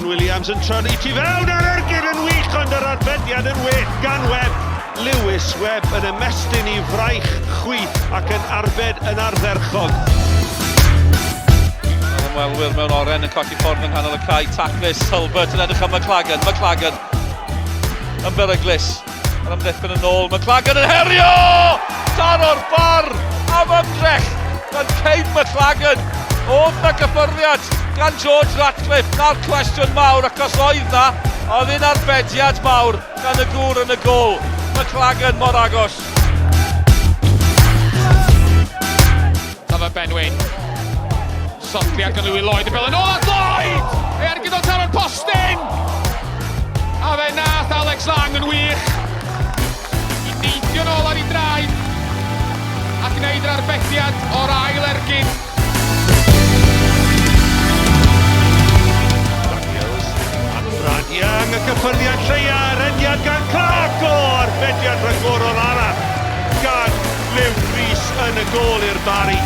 Williams yn troi tu fewn a'r ergyd yn wych ond yr arbediad yn well gan Webb. Lewis Webb yn ymestyn i fraich chwith ac yn arbed yn ardderchog. Mae'r ymwelwyr mewn oren yn colli ffordd yng nghanol y cae. Taclus, Hulbert yn edrych am McLagan. McLagan yn beryglus. Yr amddiffyn yn ôl, McLagan yn herio! Taro'r bar am ymdrech gan Kane McLagan. Oedd na gyffyrddiad gan George Ratcliffe? Na'r cwestiwn mawr, ac os oedd na, oedd un arbediad mawr gan y gŵr yn y gôl. McLagan mor agos. Tafa Ben Wyn. Sotliad gan Louis Lloyd, y bel yn ôl at Lloyd! Ei ergyd o taro'r postyn! A fe nath Alex Lang yn wych i neidio nôl ar ei draed a gwneud yr arbediad o'r ail ergyd. Daniels at Brad Young, y cyffyrddiad lleia, rediad gan Clark, o, arbediad rhagorol arall gan Luke Rees yn y gôl i'r Barri.